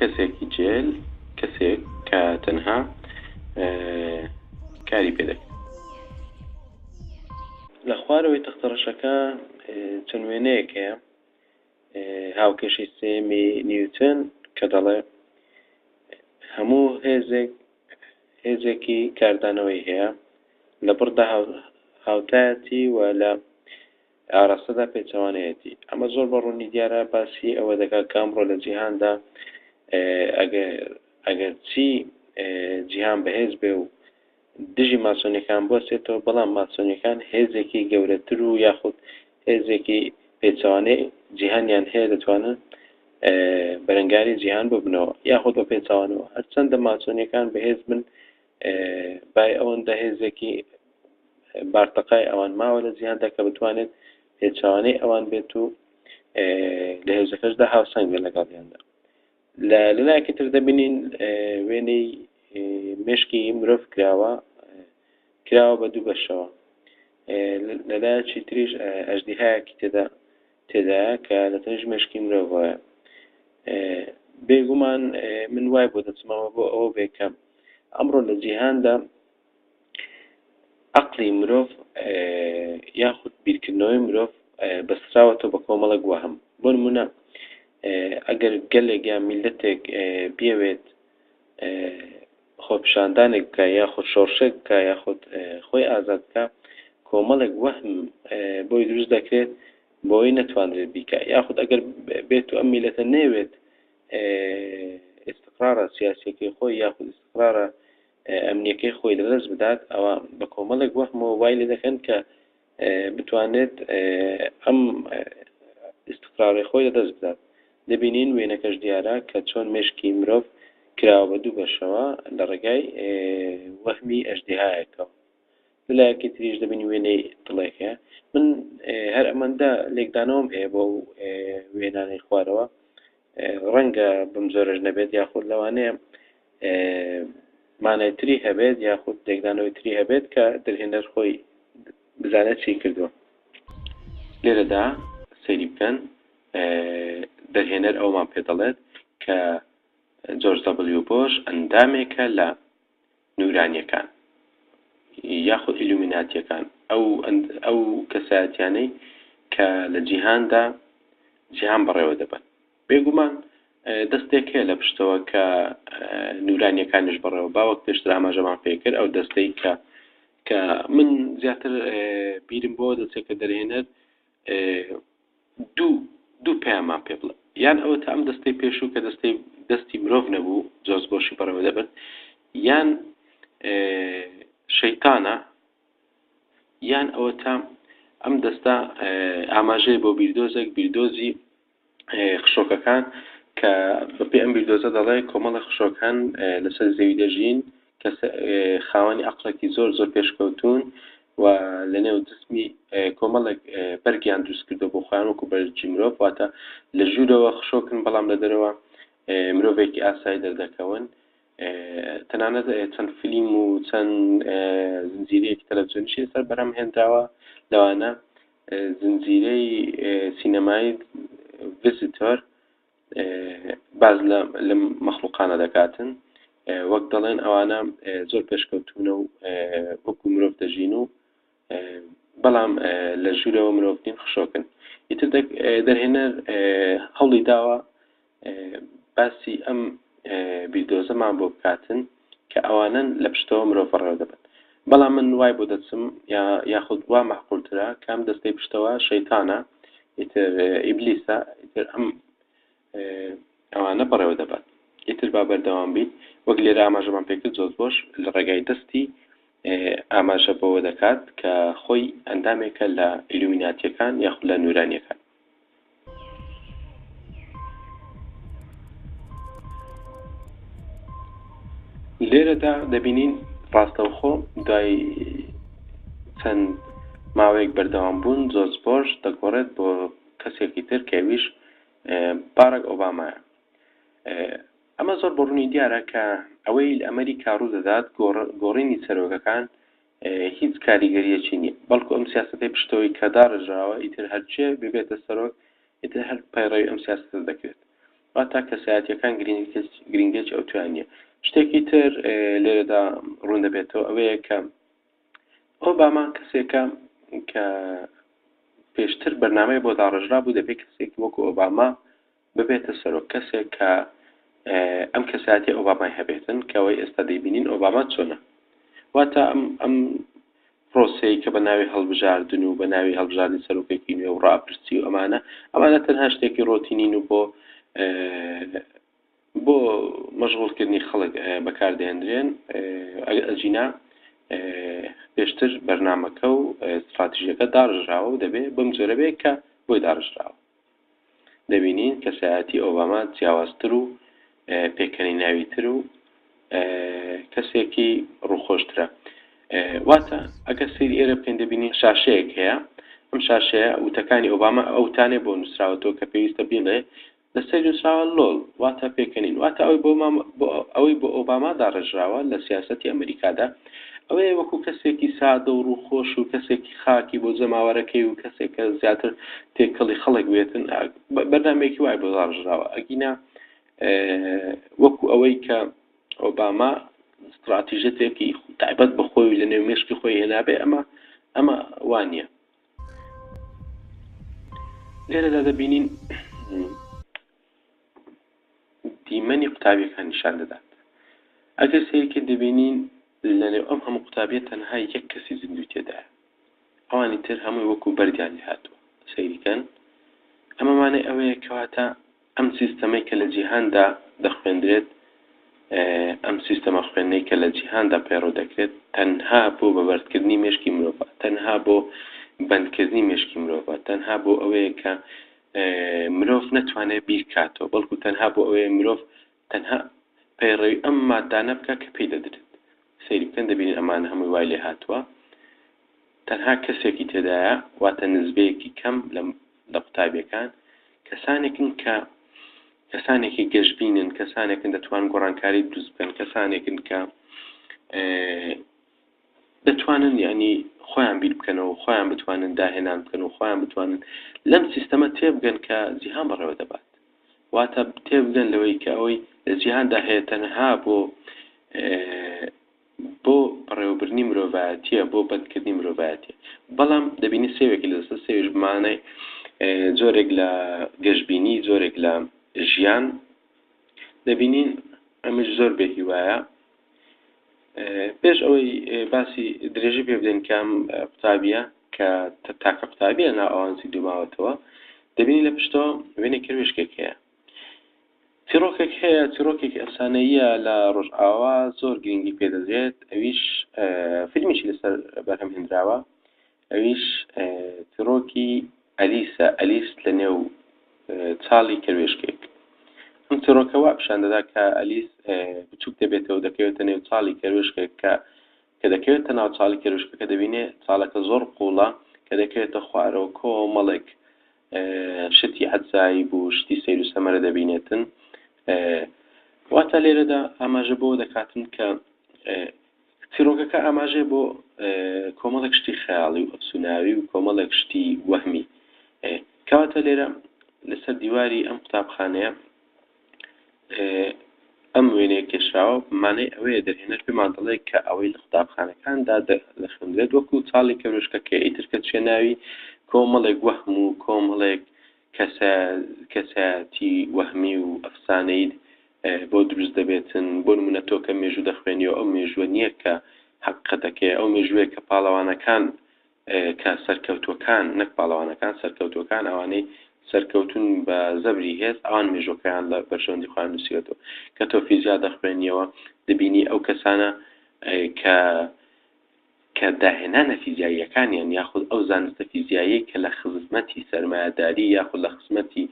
کەسێکی جێل، کەسێک کە تەنها کاری پێ دەکرێت. لە خوارەوەی تەختە ڕەشەکە چەند وێنەیەک هەیە، هاوکێشەی سێیەمی نیوتن کە دەڵێ هەموو هێزێک هێزێکی کاردانەوەی هەیە لە بڕدا هاوتایەتی و لە ئاراستەدا پێچەوانەیەتی. ئەمە زۆر بە ڕوونی دیارە باسی ئەوە دەکات کە ئەمڕۆ لە جیهاندا ئەگەر چی جیهان بەهێز بێ و دژی ماسۆنیەکان بوەستێتەوە، بەڵام ماسۆنیەکان هێزێکی گەورەتر و یاخود هێزێکی پێچەوانەی جیهانیان هەیە دەتوانن بەرەنگاری جیهان ببنەوە یاخود بە پێچەوانەوە هەرچەندە ماسۆنیەکان بەهێز بن بای ئەوەندە هێزێکی بارتەقای ئەوان ماوە لە جیهاندا کە بتوانێت پێچەوانەی ئەوان بێت و لە هێزەکەشدا هاوسەنگ بێت لەگەڵیاندا. لە لەلایەکی تر دەبینین وێنەی مێشکی مرۆڤ کراوە کراوە بە دوو بەشەوە لەلایەکی تریش ئەژدیهایەکی تێدا تێدایە کە لە تەنیشت مێشکی مرۆڤەوەیە بێگومان من وای بۆ دەچمەوە بۆ ئەوە بێ کە ئەمڕۆ لە جیهاندا عەقڵی مرۆڤ یاخود بیرکردنەوەی مرۆڤ بەستراوەتەوە بە کۆمەڵێک وەهم. بۆ نموونە ئەگەر گەلێک یان میللەتێک بیەوێت خۆپیشاندانێک بکا یاخود شۆڕشێک بکا یاخود خۆی ئازاد بکا کۆمەڵێک وەهم بۆی دروست دەکرێت بۆی نەتوانرێت بیکا یاخود ئەگەر بێت و ئەم میللەتە نەیەوێت ئیستقرارە سیاسیەکەی خۆی یاخود ئیستقرارە ئەمنیەکەی خۆی لەدەست بدات ئەوە بە کۆمەڵێک وەهمەوە وای لێ دەکەن کە بتوانێت ئەم ئیستقرارەی خۆی لەدەست بدات دەبینین وێنەکەش دیارە کە چۆن مێشکی مرۆڤ کراوە بە دوو بەشەوە لە ڕێگای وەهمی ئەژدیهایەکەوە لەلایەکی تریش دەبینی وێنەی دڵێک هەیە من هەر ئەمەندە لێکدانەوەم هەیە بۆ وێنانەی خوارەوە ڕەنگە بەم جۆرەش نەبێت یاخود لەوانەیە مانای تری هەبێت یاخود لێکدانەوەی تری هەبێت کە دەرهێنەر خۆی بزانێت چی کردووە. لێرەدا سەیری بکەن دەرهێنەر ئەوەمان پێ دەڵێت کە جۆرج دەبلیو بۆش ئەندامێکە لە نورانیەکان یاخود ئیلومیناتیەکان ئەو ئەو کەسایەتیانەی کە لە جیهاندا جیهان بەڕێوە دەبەن بێگومان دەستێک هەیە لە پشتەوە کە نورانیەکانیش بەڕێوە با وەک پێشتر ئاماژەمان پێکرد ئەو دەستەی کە کە من زیاتر بیرم بۆ دەچێت کە دەرهێنەر دوو دوو پەیامان پێ بڵێ یان ئەوە تا ئەم دەستەی پێشوو کە دەستەی دەستی مرۆڤ نەبوو جۆرج بۆشی بەڕێوە دەبرد یان شەیتانە یان ئەوە تا ئەم دەستە ئاماژەیە بۆ بیردۆزێک بیردۆزی خشۆکەکان کە بەپێی ئەم بیردۆزە دەڵێ کۆمەڵە خشۆک هەن لەسەر زەوی دەژین کە خاوەنی عەقڵێکی زۆر زۆر پێشکەوتوون و لە نێو جسمی کۆمەڵێک بەرگیان دروست کردو بۆ خۆیان وەکو بەرگی مرۆڤ واتە لە ژوورەوە خشۆکن بەڵام لە دەرەوە مرۆڤێکی ئاسایی دەردەکەون تەنانەت چەند فلیم و چەند زنجیرەیەکی تەلەڤزیۆنیشی لەسەر بەرهەم هێنراوە لەوانە زنجیرەی سینەمایی ڤیزیتۆر باز لە مەخلوقانە دەکاتن وەک دەڵێن ئەوانە زۆر پێشکەوتونە و وەکو مرۆڤ دەژین و بەڵام لە ژوورەوە مرۆڤ نین خشۆکن ئیتر دەرهێنەر هەوڵی داوە باسی ئەم بیردۆزەمان بۆ بکاتن کە ئەوانەن لە پشتەوە مرۆڤ بەڕێوە دەبن بەڵام من وای بۆ دەچم یاخود وا مەعقولترە کام دەستەی پشتەوە شەیتانە ئیتر ئیبلیسە ئیتر ئەم ئەوانە بەڕێوە دەبات ئیتر با بەردەوام بین وەک لێرە ئاماژەمان پێکرد جۆرج بۆش لە ڕێگای دەستی ئاماژە بەوە دەکات کە خۆی ئەندامێکە لە ئیلومیناتیەکان یاخود لە نورانیەکان. لێرەدا دەبینین ڕاستەوخۆ دوای چەند ماوەیەک بەردەوام بوون جۆرج بۆش دەگۆڕێت بۆ کەسێکی تر کە ئەویش باراک ئۆبامایە. ئەمە زۆر بە ڕوونی دیارە کە ئەوەی لە ئەمریکا ڕوو دەدات گۆڕینی سەرۆکەکان هیچ کاریگەریەکی نییە بەڵکو ئەم سیاسەتەی پشتەوەی کە داڕێژراوە ئیتر هەرچێ ببێتە سەرۆک ئیتر هەر پەیڕەوی ئەم سیاسەتە دەکرێت. واتا کەسایەتیەکان گرنگێکی ئەوتۆیان نییە. شتێکی تر لێرەدا ڕوون دەبێتەوە ئەوەیە کە ئۆباما کەسێکە کە پێشتر بەرنامەی بۆ داڕێژرا بوو دەبێت کەسێکی وەکو ئۆباما ببێتە سەرۆک کەسێک کە ئەم کەسایەتی ئۆبامای هەبێتن کەەوەی ئێستا دەیبینین ئۆباما چۆنە واتە ئەم ئەم پرۆسەی کە بە ناوی هەڵبژاردن و بە ناوی هەڵبژاردنی سەرۆکێکی نوێ و ڕاپرسی و ئەمانە ئەمانە تەنها شتێکی ڕۆتینین و بۆ بۆ مەشغوڵکردنی خەڵک بەکاردێنرێن ئەگینا پێشتر بەرنامەکە و ستراتیژەکە داڕژراوە و دەبێ بەم جۆرە بێت کە بۆی داڕژراوە. دەبینین کەسایەتی ئۆباما جیاوازتر و پێکەنیناویتر و کەسێکی ڕووخۆشترە. واتە ئەگەر سەیری ئێرە بکەین دەبینین شاشەیەک هەیە ئەم شاشەیە وتەکانی ئۆباما ئەو وتانەی بۆ نووسراوەتەوە کە پێویستە بیڵێ لەسەر نووسراوە lol واتە پێکەنین واتە ئەوەی بۆ ئەوەی بۆ ئۆباما داڕێژراوە لە سیاسەتی ئەمریکادا ئەوەیە وەکو کەسێکی سادە و ڕووخۆش و کەسێکی خاکی بۆ جەماوەرەکەی و کەسێک کە زیاتر تێکەڵی خەڵک بێتن بەرنامەیەکی وای بۆ داڕژراوە ئەگینا وەکو ئەوەی کە ئۆباما استراتیژەتێکی تایبەت بە خۆی لە نێو مێشکی خۆی هێنابێ ئەمە ئەمە وانە لێرەدا دەبینین دیمەنی قوتابیەکان نیشان دەدات. ئەگەر سەیرکەین دەبینین لەنێو ئەم هەموو قوتابیە تەنها یەک کەسی زیندووی تێدایە. ئەوانی تر هەمووی وەکو بەردیان لێهاتووە. سەیریکەن ئەمە مانای ئەوەیە کەواتە ئەم سیستەمەی کە لە جیهاندا دەخوێندرێت ئەم سیستەمە خوێندنەی کە لە جیهاندا پەیڕەو دەکرێت تەنها بۆ بەبەردکردنی مێشکی مرۆڤە، تەنها بۆ بەندکردنی مێشکی مرۆڤە، تەنها بۆ ئەوەیە کە مرۆڤ نەتوانێت بیرکاتەوە، بەڵکو تەنها بۆ ئەوەیە مرۆڤ تەنها پەیڕەوی ئەم ماددانە بکات کە پێی دەدرێت. سەیری بکەن دەبینن ئەمانە هەمووی وای لێهاتووە تەنها کەسێکی تێدایە واتە نزبەیەکی کەم لە قوتابیەکان کەسانێکن کە کەسانێکی گەشبینن کەسانێکن دەتوان گۆڕانکاری دروست بکەن کەسانێکن کە دەتوانن یعنی خۆیان بیر بکەنەوە خۆیان بتوانن داهێنان بکەن و خۆیان بتوانن لەم سیستەمە تێبگەن کە جیهان بەڕێوە دەبات واتە تێبگەن لەوەی کە ئەوەی لە جیهاندا هەیە تەنها بۆ بۆ بەڕێوەبردنی مرۆڤایەتیە بۆ بەندکردنی مرۆڤایەتیە بەڵام دەبینی سێوێکی لەسەر سێویش بمانای جۆرێک لە گەشببینی جۆرێک لە ژیان دەبینین ئەمەش زۆر بێ هیوایە پێش ئەوەی باسی درێژی پێ بدەین کە ئەم قوتابیە کە تاکە قوتابیە ناو ئەوان زیندوو ماوەتەوە دەبینی لە پشتەوە وێنەی کەروێشکێک هەیە چیڕۆکێک هەیە چیڕۆکێکی ئەفسانەیە لە ڕۆژئاوا زۆر گرنگی پێدەدرێت ئەویش فیلمیشی لەسەر بەرهەم هێنراوە ئەویش چیڕۆکی ئەلیسە، ئەلیس لە نێو چاڵی کەروێشکێک. ئەم چیڕۆکە وا پیشان دەدا کە ئەلیس بچووک دەبێتەوە دەکەوێتە نێو چاڵی کەروێشکێک کە کە دەکەوێتە ناو چاڵی کەروێشکەکە دەبینێ چاڵەکە زۆر قوڵە کە دەکەوێتە خوارەوە کۆمەڵێک شتی عەجایب و شتی سەیر و سەمەرە دەبینێتن واتە لێرەدا ئاماژە بۆ دەکاتن کە چیڕۆکەکە ئاماژەیە بۆ کۆمەڵێک شتی خەیاڵی و ئەفسوناوی و کۆمەڵێک شتی وەهمی. کەواتە لێرە لەسەر دیواری ئەم قوتابخانەیە ئەم وێنەیە کێشراوە مانای ئەوەیە دەرهێنەر پێمان دەڵێ کە ئەوەی لە قوتابخانەکاندا دەخوێندرێت وەکو چاڵی کەروێشکەکە ئیتر کە چیە ناوی کۆمەڵێک وەهم و کۆمەڵێک کەسایەتی وەهمی و ئەفسانەیی بۆ دروست دەبێتن، بۆ نموونە تۆ کە مێژوو دەخوێنیەوە ئەو مێژووە نییە کە حەقیقەتەکەیە، ئەو مێژووەیە کە پاڵەوانەکان کە سەرکەوتووەکان نەک پاڵەوانەکان سەرکەوتووەکان ئەوانەی سەرکەوتون بە زەبری هێز ئەوان مێژوەکەیان لە بەرژەوەندی خۆیان نووسیوەتەوە کە تۆ فیزیا دەخوێنیەوە دەبینی ئەو کەسانە کە کە داهێنانە فیزیاییەکانیان یاخود ئەو زانستە فیزیاییەی کە لە خزمەتی سەرمایەداری یاخود لە خزمەتی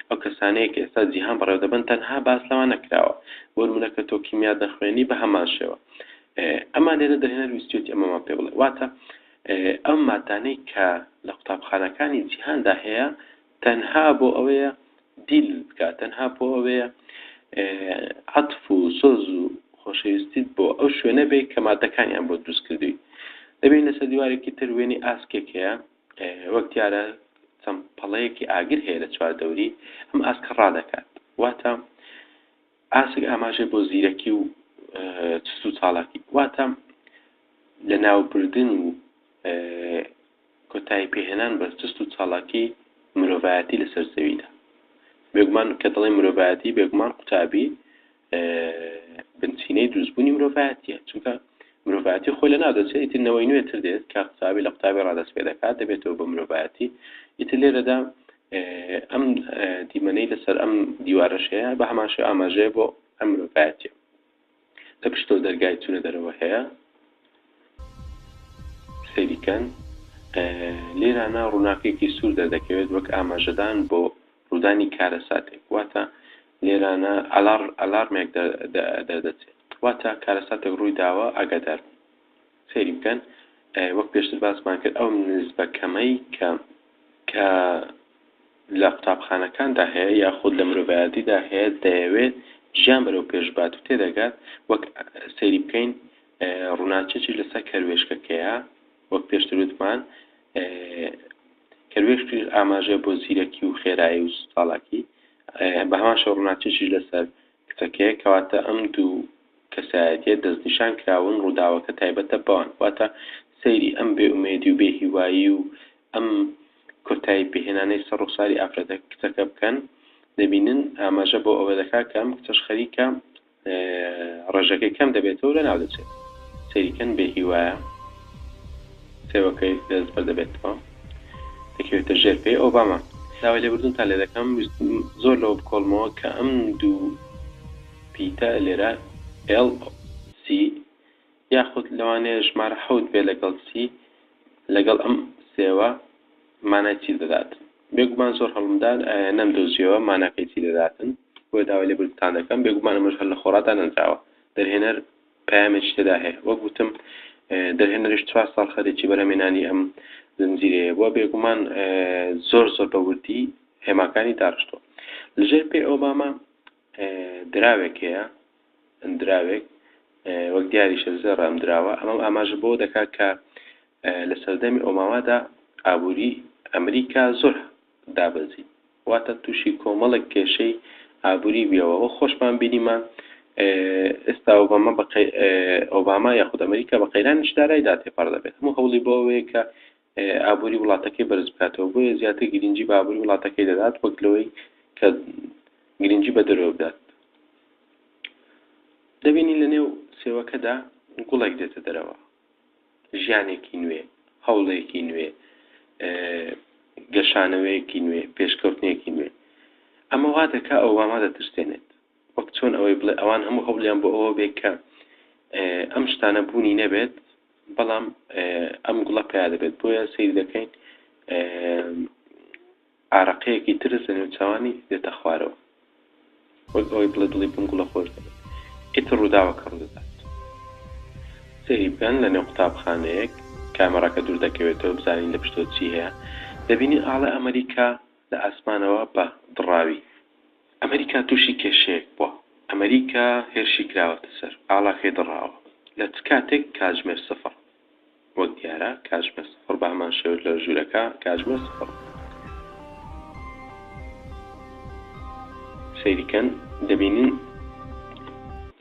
ئەو کەسانەیە کە ئێستا جیهان بەڕێوە دەبەن تەنها باس لەوان نەکراوە بۆ نمونە کە تۆ کیمیا دەخوێنی بە هەمان شێوە ئەمان لێرە دەرهێنەر ویستێتی ئەمەمان پێ بڵێ واتە ئەم مادانەی کە لە قوتابخانەکانی جیهاندا هەیە تەنها بۆ ئەوەیە دیل بکات تەنها بۆ ئەوەیە عەتف و سۆز و خۆشەویستیت بۆ ئەو شوێنە بێ کە مادەکانیان بۆ دروست کردووی دەبین لەسەر دیوارێکی تر وێنەی ئاسکێک هەیە وەک دیارە چەند پەڵەیەکی ئاگر هەیە لە چواردەوری ئەم ئاسکە ڕادەکات. واتە ئاسک ئاماژەیە بۆ زیرەکی و چست و چاڵاکی، واتە لەناوبردن و کۆتایی پێهێنان بە چست و چاڵاکی مرۆڤایەتی لەسەر زەویدا. بێگومان کە دەڵێن مرۆڤایەتی بێگومان قوتابی بنچینەی دروستبوونی مرۆڤایەتیە، چونکە مرۆڤایەتی خۆی لەناو دەچێت، ئیتر نەوەی نوێتر دێت کە قوتابی لە قوتابی ڕادەست پێ دەکات دەبێتەوە بە مرۆڤایەتی. ئیتر لێرەدا ئەم دیمەنەی لەسەر ئەم دیوارەش هەیە بە هەمان شێوە ئاماژەیە بۆ ئەم مرۆڤایەتیە. لە پشتەوە دەرگای چوونە دەرەوە هەیە، سەیری کەن لێرانە ڕووناکێکی سوور دەردەکەوێت وەک ئاماژەدان بۆ ڕوودانی کارەساتێک، واتە لێرانە ئەلارمێک دەردەچێت، واتە کارەساتێک ڕووی داوە ئاگادار بن. سەیری بکەن وەک پێشتر باسمان کرد ئەو نسبە کەمەی کە کە لە قوتابخانەکاندا هەیە یاخود لە مرۆڤایەتیدا هەیە دەیەوێت ژیان بەرەو پێش بات و تێدەگات وەک سەیری بکەین ڕووناکیی لەسەر کەروێشکەکەیە وەک پێشتر وتمان کەروێشکیش ئاماژەیە بۆ زیرەکی و خێرایی و چالاکی بە هەمان شێوە ڕووناکیی لەسەر کچەکەیە کەواتە ئەم دوو کەسایەتیە دەستنیشان کراون ڕووداوەکە تایبەتە بەوان واتە سەیری ئەم بێ ئومێدی و بێ هیوایی و ئەم کۆتایی پێهێنانەی سەر ڕوخساری ئافرەتە کچەکە بکەن دەبینن ئاماژە بۆ ئەوە دەکات کە ئەم کچەش خەریکە ڕێژەکەی کەم دەبێتەوە لە ناو دەچێت سەیریکەن بێ هیوایە سێوەکەی دەست بەر دەبێتەوە دەکەوێتە ژێر پێی ئۆباما. داوای لێبوردنتان لێ دەکەم ویستم زۆر لەوە بکۆڵمەوە کە ئەم دوو پیتە لێرە ئێڵ سی یاخود لەوانەیە ژمارە حەوت بێ لەگەڵ سی لەگەڵ ئەم سێوە مانای چی دەداتن بێگومان زۆر هەڵمدا نەمدۆزیەوە ماناکەی چی دەداتن بۆیە داوای لێبوردنتان دەکەم بێگومان ئەمەش هەر لە خۆڕا دانەنراوە دەرهێنەر پەیامێکی تێدا هەیە وەک وتم دەرهێنەریش چوار ساڵ خەریکی بەرهەمێنانی ئەم زنجیرەیە بووە بێگومان زۆر زۆر بە وردی هێماکانی داڕشتووە لەژێر پێی ئۆباما دراوێک هەیە دراوێک وەک دیاریشە زێڕ ئەم دراوە ئەمە ئاماژە بۆ دەکات کە لە سەردەمی ئۆبامادا ئابووری ئەمریکا زۆر دابەزی واتە تووشی کۆمەڵێک کێشەی ئابووری بیەوە وەک خۆشمان بینیمان ئێستا ئۆباما بە ئۆباما یاخود ئەمریکا بە قەیرانیش دارایدا تێپەڕ دەبێت هەموو هەوڵی بۆ ئەوەیە کە ئابووری وڵاتەکەی بەرز بکاتەوە بۆیە زیاتر گرنگی بە ئابووری وڵاتەکەی دەدات وەک لەوەی کە گرنگی بە دەرەوە بدات دەبینین لە نێو سێوەکەدا گوڵێک دێتە دەرەوە ژیانێکی نوێ، هەوڵێکی نوێ، گەشانەوەیەکی نوێ، پێشکەوتنێکی نوێ. ئەمە وا دەکا ئۆباما دەترسێنێت. وەک چۆن ئەوەی بڵێ ئەوان هەموو هەوڵیان بۆ ئەوە بێ کە ئەم شتانە بوونی نەبێت، بەڵام ئەم گوڵە پیا دەبێت. بۆیە سەیر دەکەین ئارەقەیەکی ترس لە نێوچاوانی دێتە خوارەوە. وەک ئەوەی بڵێ دڵی بەم گوڵە خۆش دەبێت. ئیتر ڕووداوەکە ڕوودەدات. سەیری بکەن لە نێو قوتابخانەیەک کامێڕاکە دوور دەکەوێتەوە بزانین لە پشتەوە چی هەیە. دەبینین ئاڵای ئەمەریکا لە ئاسمانەوە بە دڕاوی. ئەمەریکا تووشی کێشەیەک بووە. ئەمەریکا هێرشی کراوەتە سەر. ئاڵاکەی دڕاوە. لە چ کاتێک؟ کاتژمێر سفڕ. وەک دیارە کاتژمێر سفر بە هەمان شێوەش لە ژوورەکە کاتژمێر سفر. سەیری کەن دەبینین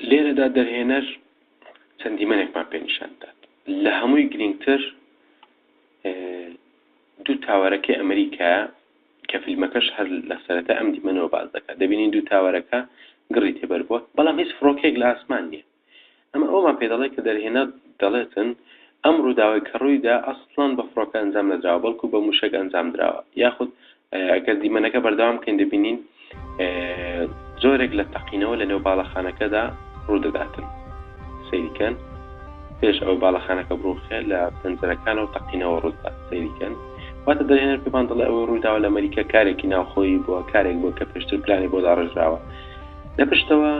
لێرەدا دەرهێنەر چەند دیمەنێکمان پێ نیشان دەدات لە هەمووی گرنگتر دوو تاوەرەکەی ئەمریکایە کە فیلمەکەش هەر لە سەرەتا ئەم دیمەنەوە باس دەکات دەبینین دوو تاوەرەکە گڕی تێبەر بووە بەڵام هیچ فڕۆکەیەک لە ئاسمان نییە ئەمە ئەوەمان پێ دەڵێت کە دەرهێنەر دەڵێتن ئەم ڕووداوەی کە ڕوویدا ئەسڵەن بە فڕۆکە ئەنجام نەدراوە بەڵکو بە موشەک ئەنجام دراوە یاخود ئەگەر دیمەنەکە بەردەوام بکەین دەبینین جۆرێک لە تەقینەوە لە نێو باڵەخانەکەدا ڕوودەداتن سەیریکەن پێش ئەو باڵەخانەکە بڕوخێ لە پەنجەرەکانەوە تەقینەوە ڕوودات سەیریکەن واتە دەرهێنەر پێمان دەڵێ ئەوەی ڕوویداوە لە ئەمریکا کارێکی ناوخۆیی بووە کارێک بووە کە پێشتر پلانی بۆ داڕێژراوە لە پشتەوە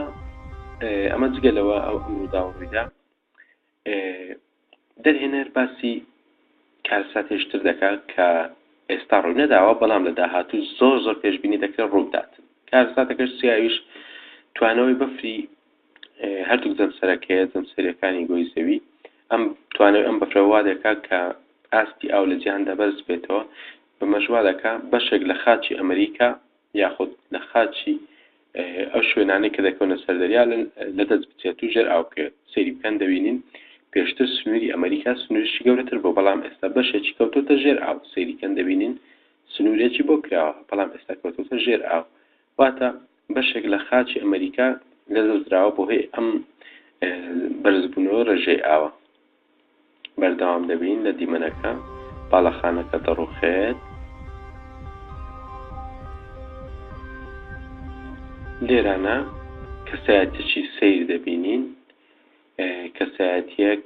ئەمە جگە لەوە ئەو ئەم ڕووداوە ڕوویدا دەرهێنەر باسی کارەساتێشتر دەکات کە ئێستا ڕووی نەداوە بەڵام لە داهاتوو زۆر زۆر پێشبینی دەکرێت ڕووبدات کارەساتەکەش سیاویش توانەوەی بەفری هەردوو جەمسەرەکەیە جەمسەریەکانی گۆی زەوی ئەم توانەوەی ئەم بەفرە وا دەکات کە ئاستی ئاو لە جیهاندا بەرز بێتەوە بەمەش وا دەکات بەشێک لە خاچی ئەمریکا یاخود لە خاچی. ئەو شوێنانەی کە دەکەونە سەر دەریا لەدەست بچێت و ژێر ئاو بکەوێت. سەیری بکەن دەبینین پێشتر سنووری ئەمریکا سنوورێکی گەورەتر بوو، بەڵام ئێستا بەشێکی کەوتۆتە ژێر ئاو. سەیری کەن دەبینین سنوورێکی بۆ کراوە، بەڵام ئێستا کەوتۆتە ژێر ئاو. واتە بەشێک لە خاکی ئەمریکا لەدەست دراوە بەهۆی ئەم بەرزبوونەوەی ڕێژەی ئاوە. بەردەوام دەبین لە دیمەنەکە باڵەخانەکە دەڕوخێت. لێرانە کەسایەتیی سەیر دەبینین، کەسایەتییەک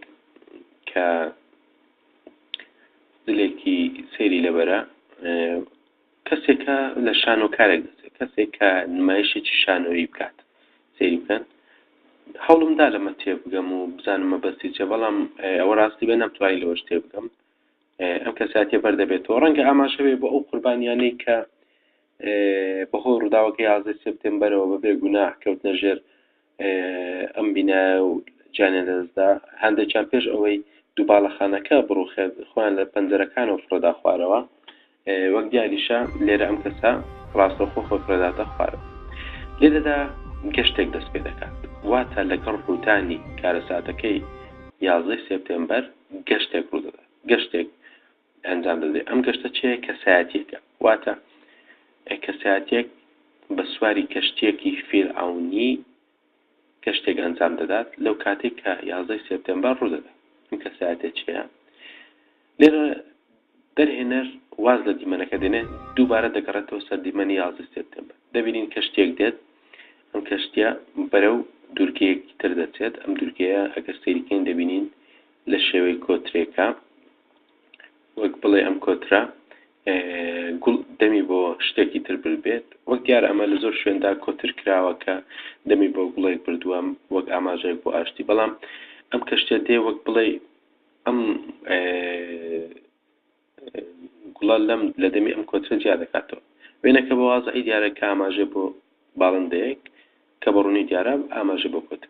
کە جلێکی سەیری لەبەرە، کەسێکە لە شانۆکارێک دەچێت، کەسێک کە نمایشێکی شانۆیی بکات. سەیری بکەن هەوڵم دا لەمە تێبگەم و بزانم مەبەستی چیە، بەڵام ئەوە ڕاستی بێ نەمتوانی لەوەش تێبگەم. ئەم کەساتیە بەردەبێتەوە ڕەنگە ئاماژە بێ بۆ ئەو قوربانیانەی کە بەهۆی ڕووداوەکە یازدەی سێپتێمبەرەوە بەبێ گوناه کەوتنە ژێر ئەم بینایە و گیانیان لەدەستدا، هەندێکیان پێش ئەوەی دوو باڵەخانەکە بڕوخێت خۆیان لە پەنجەرەکانەوە فڕێدا خوارەوە. وەک دیاریشە لێرە ئەم کەسە ڕاستەوخۆ خۆی فڕێداتە خوارەوە. لێرەدا گەشتێک دەست پێ دەکات، واتە لەگەڵ ڕوودانی کارەساتەکەی یازدەی سێپتێمبەر گەشتێک ڕوودەدات، گەشتێک ئەنجام دەدرێت. ئەم گەشتە چییە؟ کەسایەتییەکە، واتە کەسایەتییەک بە سواری کەشتییەکی فیرعەونی گەشتێک ئەنجام دەدات لەو کاتێک کە یازدەی سێپتێمبەر ڕوودەدات. ئەم کەسایەتیە چییە؟ لێرە دەرهێنەر واز لە دیمەنەکە دێنێت، دووبارە دەگەڕێتەوە سەر دیمەنی یازدەی سێپتێمبەر. دەبینین کەشتییەک دێت، ئەم کەشتییە بەرەو دوورگەیەکی تر دەچێت. ئەم دوورگەیە ئەگەر سەیری کەین دەبینین لە شێوەی کۆترێکە، وەک بڵێ ئەم کۆترە گوڵ دەمی بۆ شتێکی تر بردبێت. وەک دیارە ئەمە لە زۆر شوێندا کۆتر کراوە کە دەمی بۆ گوڵێک بردووە وەک ئاماژەیەک بۆ ئاشتی، بەڵام ئەم کەشتیە دێ وەک بڵێ ئەم گوڵە لەم لە دەمی ئەم کۆترە جیا دەکاتەوە. وێنەکە بە وازعی دیارە کە ئاماژە بۆ باڵندەیەک کە بە ڕوونی دیارە ئاماژە بۆ کۆتر.